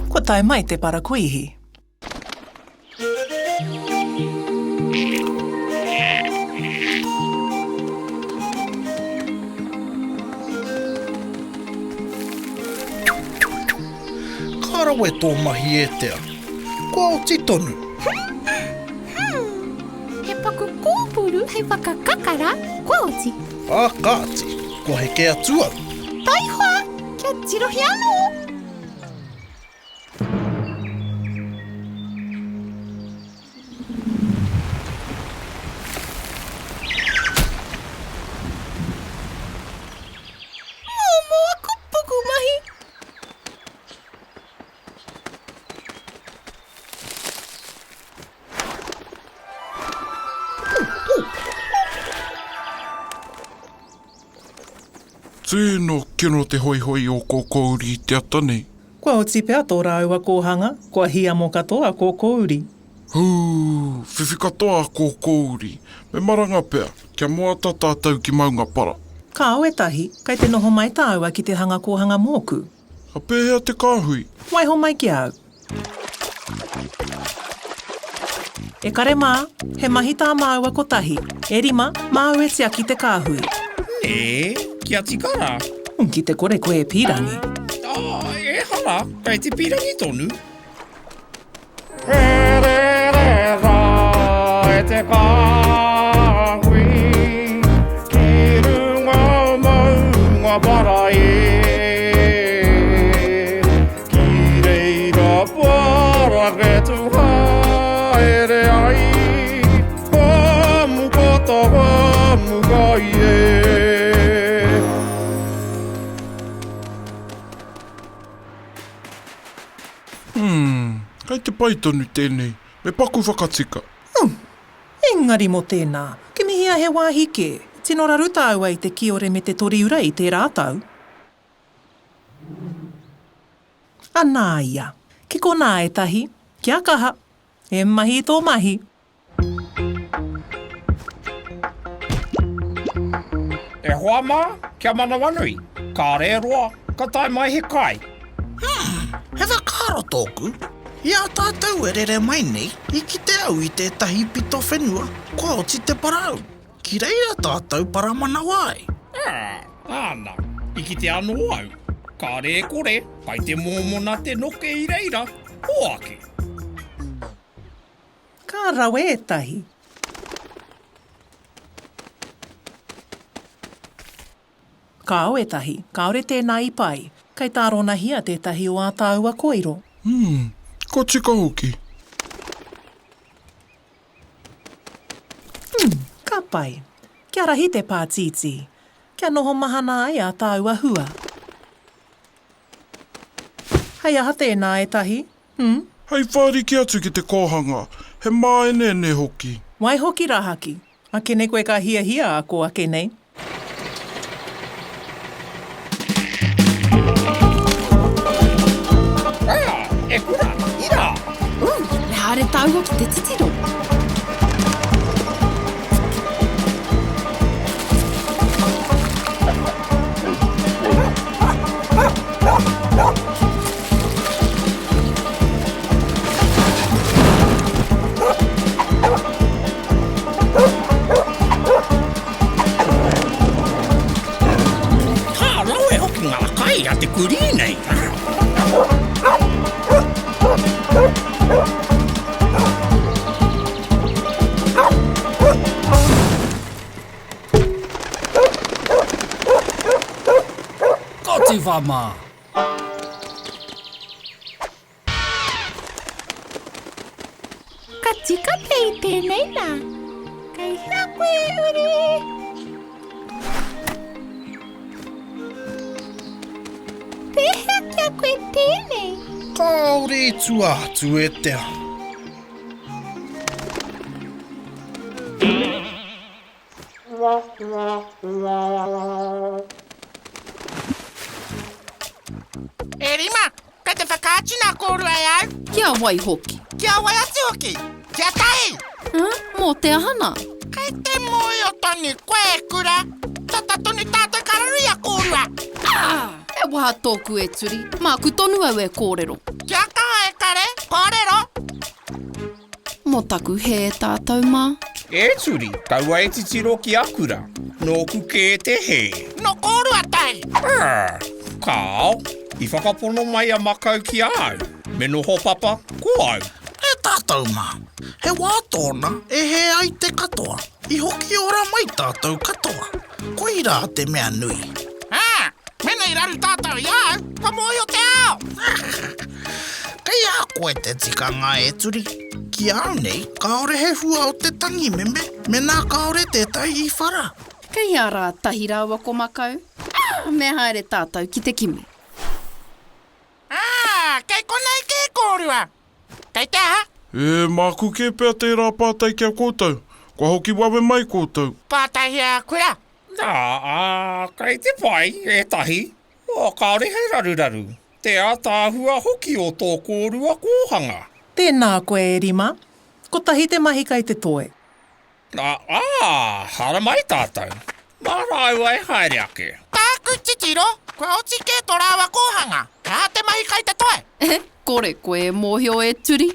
Kua tae mai te parakuihi. Ka rawe tō mahi e Tea. Kua oti tonu. He paku kōpuru hei whakakakara, kua oti. Ā kāti, kua heke atu au. Taihoa, kia tirohia anō. Momo aku pukumahi. Tino kino te hoihoi o Kōkōuri i te ata nei. Kua oti pea tō rāua kōhanga, kua hiamo katoa a Kōkōuri. Hū, whiwhi katoa a Kōkōuri. Me maranga pea, kia moata tātou ki Maungapara. Kāo ētahi, kei te noho mai tāua ki te hanga kōhanga mōku. Ka pēhea te kāhui? Waiho mai ki a au. E kare mā, he mahi tā māua kotahi, e rima, māu e tiaki te kāhui. Nē, kia tika rā. Ki te kore koe e pīrangi. Ā, ehara, kei te pīrangi tonu. He rere rā e te kāhui Ki runga maunga para e Ki reira para whetu haere ai Ka muka tawa muka i e. Hmm, kei te pai tonu tēnei, me paku whakatika. Umm, engari mō tēnā, kimihia he wāhi kē. Tino raru tāua i te kiore me te toriura i tērā tau. Anā ia. Ki konā ētahi. Kia kaha. E mahi i tō mahi. E hoa mā, kia manawanui, kāre e roa, ka tae mai he kai. Hmm, he whakaaro tōku. I a tātou e rere mai nei, i kite au i tētahi pito whenua kua oti te parau. Ki reira tātou paramanawa ai. Ā, āna, i kite anō au. Kāre e kore, kai te mōmona te noke i reira, hoake. Ka rawe ētahi. Kāo ētahi, kāore tēnā i pai. Kei tāronahia tētahi o ā tāua koiro. Umm, ka tika hoki. Umm, ka pai. Kia rahi te pātītī. Kia noho mahana ai ā tāua hua. Hei aha tēnā ētahi? Umm. Hei whāriki atu ki te kōhanga, he māeneene hoki. Waihoki rahaki, akene koe ka hiahia ako ake nei. Ah, e kura, ira! Ooh, me haere tāua ki te titiro. Ka rawe hoki ngā kai a te kurī nei. Ka tiwha mā! Ka tika pea i tēnei nā. Kei hea koe e Uri? Pēhea ki a koe tēnei? Kāore i tua atu e Tea. E rima! Kei te whakaatu nā kōrua e au. Ki a wai hoki? Ki a wai atu hoki? Ki a Tahi! Huh? Mō te aha nā? Kei te mōhio tonu koe e Kura, tata tonu tātou ka raru i a kōrua. Ah! He waha tōku e Turi, māku tonu au e kōrero. Kia kaha e Kare, kōrero! Mō taku hē tātou mā. E Turi, kaua e titiro ki a Kura. Nōku kē te hē. Nō kōrua tahi! Arr! Kāo, i whakapono mai a Makau ki a au. Me noho papa, ko au. E tātou mā, he wā tōna e hē ai te katoa, i hoki ora mai tātou katoa. Koirā te mea nui. Ā, mēnā i raru tātou i a au, kua mōhio te ao! Kei a koe te tikanga e Turi. Ki a au nei, kāore he hua o te tangi meme, mēnā kāore tētahi i whara. Kei a Rā Tahi rāua ko Makau. Ā, me haere tātou ki te kimi. Ā, kei konei kē kōrua. Kei te aha? E, māku kē pea tērā pātai ki a koutou. Kua hoki wawe mai koutou. Pātaihia a Kura. Nā, ā, kei te pai, ētahi. Oh, kāore he raruraru. Te ātaahua hoki o tō kōrua kōhanga. Tēnā koe e Rima. Kotahi te mahi kai te toe. Ā, ā, haramai tātou. Mā rāua e haere ake. Tāku titiro, kua oti kē tō rāua kōhanga. He aha te mahi kai te toe? E kore koe e mōhio e Turi.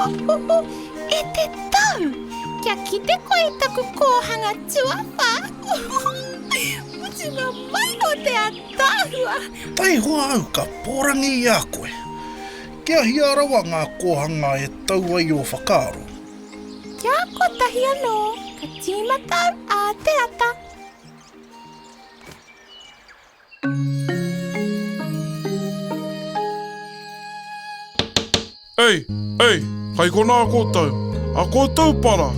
Ohoho, e te tau! Kia kite koe i taku kōhanga tuawhā! Mutunga mai o te ataahua! Taihoa au ka pōrangi i a koe. Kia hia rawa ngā kōhanga e tau ai ō whakaaro? Kia kotahi anō, ka tīmata au ā te ata. Ei, ei, kai konā koutou, a koutou para,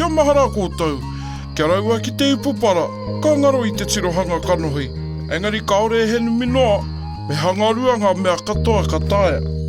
kia mahara koutou, kia raua ki te ipu para, ka ngaro i te tirohanga kanohi, engari kāore e henumi noa, me hangarua ngā mea katoa ka taea.